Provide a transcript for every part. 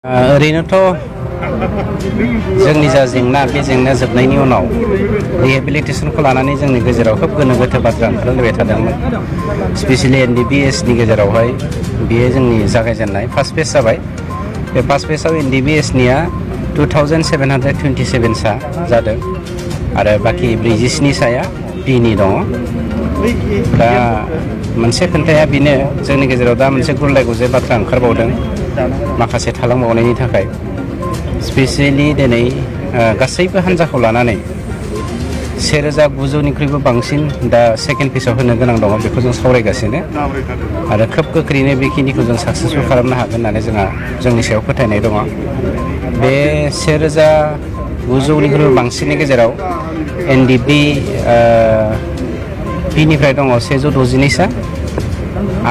ओरैनोथ' जोंनि जा जेंना बे जेंनाया जोबनायनि उनाव रिहेबिलिटेसनखौ लानानै जोंनि गेजेराव खोब गोनो गोथो बाथ्रा ओंखारलायबाय थादोंमोन। स्पेसियेलि NDBS-नि गेजेरावहाय बेयो जोंनि जागायजेननाय फार्स्ट फेज जाबाय। बे फार्स्ट फेजआव NDBS-निया 2727 सा जादों आरो बाखि 47 साया P-नि दङ। दा मोनसे खोन्थाया बेनो जोंनि गेजेराव दा मोनसे गुरलाय गुजाय बाथ्रा ओंखारबावदों माखासे थालांबावनायनि थाखाय। स्पेसियेलि दिनै गासैबो हान्जाखौ लानानै 1900निख्रुइबो बांसिन दा सेकेन्ड फेजआव होनो गोनां दङ, बेखौ जों सावरायगासिनो आरो खोब गोख्रैनो बेखिनिखौ जों साक्सेसफुल खालामनो हागोन होननानै जोंनि सायाव फोथायनाय दङ। बे 1900निख्रुइबो बांसिननि गेजेराव NDB P-निफ्राय दङ 162 सा,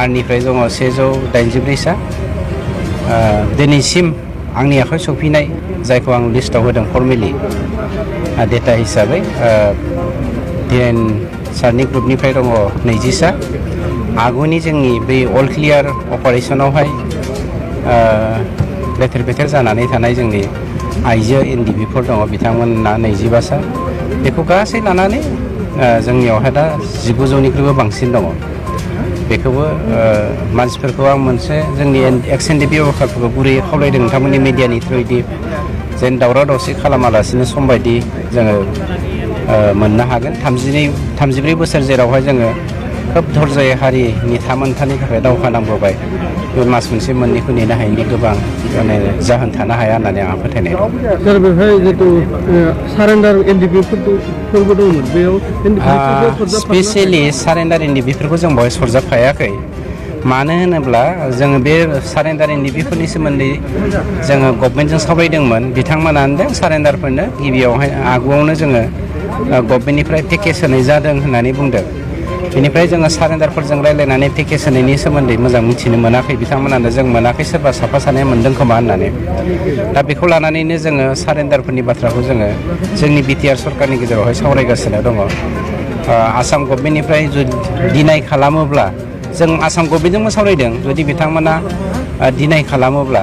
R-निफ्राय दङ 184 सा। दिनैसिम आंनि आखायाव सफैनाय जायखौ आं लिस्टआव होदों फर्मेलि डेटा हिसाबै DN सारनि ग्रुपनिफ्राय दङ 20 सा। आगुनि जोंनि बै अल क्लियार अपारेशनावहाय लेथेर फेथेर जानानै थानाय जोंनि आइजो NDB-फोर दङ, बिथांमोनना 25 सा। बेखौ गासै लानानै जोंनियावहाय दा 1900निख्रुइबो बांसिन दङ। बेखौबो मानसिफोरखौ आं मोनसे जोंनि एक्स NDB वर्कारफोरखौ गुरैयै खावलायदों नोंथांमोननि मिडियानि थ्रुयैदि जेन दावराव दावसि खालामालासिनो सम बायदि जोङो मोननो हागोन। 34 बोसोर जेरावहाय जोङो खोब धर्जयै हारिनि थामोन्थानि थाखाय दावहा नांबोबाय, बे मास मोनसे मोननैखौ नेनो हायैनि गोबां जाहोन थानो हाया होननानै आंहा फोथायनाय दं। सार, बेवहाय जितु सारेन्डार NDB-फोरबो दंमोन, बेयाव स्पेसियेलि सारेन्डार NDB-फोरखौ जों बेवहाय सरजाबफायाखै। मानो होनोब्ला जोङो बे सारेन्डार NDB-फोरनि सोमोन्दै जोङो गभर्नमेन्टजों सावरायदोंमोन। बिथांमोना होनदों सारेन्डारफोरनो गिबियावहाय आगुआवनो जोङो गभर्नमेन्टनिफ्राय पेकेज होनाय जादों होननानै बुंदों। बेनिफ्राय जोङो सारेन्डारफोरजों रायज्लायनानै पेकेज होनायनि सोमोन्दै मोजां मिथिनो मोनाखै। बिथांमोनानो जों मोनाखै, सोरबा साफा सानैया मोनदों खोमा होननानै। दा बेखौ लानानैनो जोङो सारेन्डारफोरनि बाथ्राखौ जोङो जोंनि BTR सरकारनि गेजेरावहाय सावरायगासिनो दङ। आसाम गभर्नमेन्टनिफ्राय जुदि डिनाय खालामोब्ला जों आसाम गभर्नमेन्टजोंबो सावरायदों, जुदि बिथांमोना डिनाय खालामोब्ला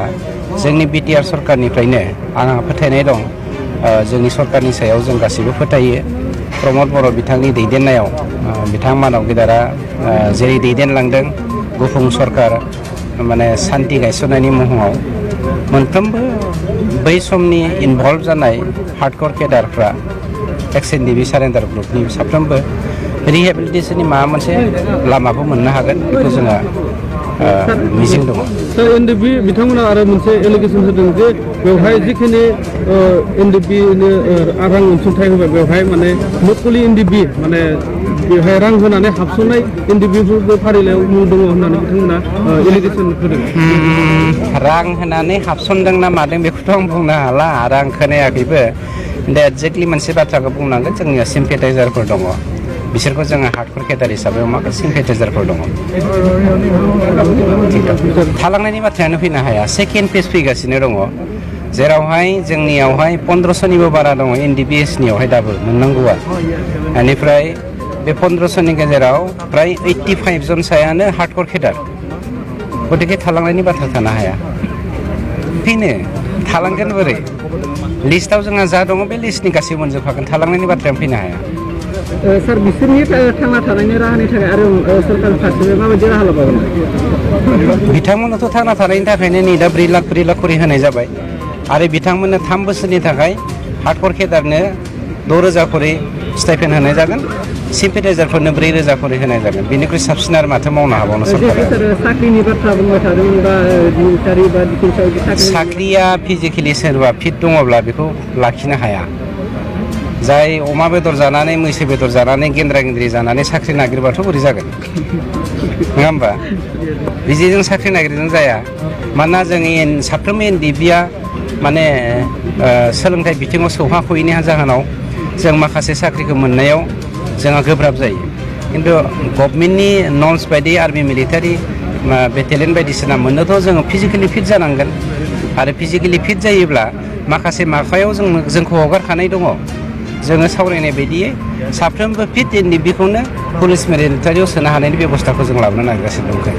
जोंनि BTR सरकारनिफ्रायनो आंहा फोथायनाय दं, जोंनि सरकारनि सायाव जों गासैबो फोथायो। प्रमद बर' बिथांनि दैदेननायाव बिथांमोनाव गेदेरा जेरै दैदेनलांदों गुफुं सरकार सान्ति गायसननायनि मुङाव मोनफ्रोमबो बै समनि इनभल्भ जानाय हार्डक'र केडारफ्रा एक्स NDB सारेन्डार ग्रुपनि साफ्रोमबो रिहेबिलिटेसननि माबा मोनसे लामाखौ मोननो हागोन, बेखौ जोङो मिजिं दङ। सार, NDB बिथांमोना आरो मोनसे एलिगेसन होदों जे बेवहाय जिखिनि NDB-नो रां अनसुंथाइ होबाय, बेवहाय नकलि NDB बेवहाय रां होनानै हाबसननाय NDB-फोरबो फारिलाइयाव मुं दङ होननानै बिथांमोना एलिगेसन होदों। रां होनानै हाबसनदों ना मादों बेखौथ' आं बुंनो हाला आरो आं खोनायाखैबो। दा एक्जेक्टलि मोनसे बाथ्राखौ बुंनांगोन, जोंनिया सिम्पेटाइजारफोर दङ, बिसोरखौ जोङो हार्डक'र केडार हिसाबै माखासे सिम्पेटाइजारफोर दङ। थालांनायनि बाथ्रायानो फैनो हाया। सेकेन्ड फेज फैगासिनो दङ, जेरावहाय जोंनियावहाय 1500निबो बारा दङ NDBS-नियावहाय दाबो मोननांगौआ। बेनिफ्राय बे 1500नि गेजेराव फ्राय 85 जन सायानो हार्डक'र केडार। गतिके थालांनायनि बाथ्रा थानो हाया। बेनो थालांगोन बोरै? लिस्टआव जोंहा जा दङ बे लिस्टनि गासैबो मोनजोबखागोन, थालांनायनि बाथ्रायानो फैनो हाया। सार, बिसोरनि थांना थानायनि राहानि थाखाय आरो सरकार फारसे माबायदि राहा लाबावगोन? बिथांमोननोथ' थांना थानायनि थाखायनो नै दा 4 लाख खरि होनाय जाबाय आरो बिथांमोननो 3 बोसोरनि थाखाय हार्डक'र केडारनो 6000 खरि स्टाइपेन्ड होनाय जागोन, सिम्पेटाइजारफोरनो 4000 खरि होनाय जागोन। बेनिख्रुइ साबसिन आरो माथो मावनो हाबावनो सरकारा? साख्रिनि बाथ्रा बुंबाय थादों बा मिलिटारि बा डिफेन्सआव साख्रिया फिजिकेलि सोरबा फिट दङब्ला बेखौ लाखिनो हाया। जाय अमा बेदर जानानै मैसो बेदर जानानै गेन्द्रा गेन्द्रि जानानै साख्रि नागिरबाथ' बोरै जागोन? नङा होमबा? बिदिजों साख्रि नागिरजों जाया। मानोना जोंनि साफ्रोमबो NDB-आ सोलोंथाइ बिथिङाव सौहाख'यैनि जाहोनाव जों माखासे साख्रिखौ मोननायाव जोंहा गोब्राब जायो। खिन्थु गभर्नमेन्टनि नर्म्स बायदि आर्मि मिलिटारि बेटेलियन बायदिसिना मोननोथ' जोङो फिजिकेलि फिट जानांगोन आरो फिजिकेलि फिट जायोब्ला माखासे माबायाव जोंखौ हगारखानाय दङ। जोङो सावरायनाय बायदियै साफ्रोमबो फिट NDB-खौनो पुलिस मिलिटारियाव सोनो हानायनि बेब'स्थाखौ जों लाबोनो नागिरगासिनो दं।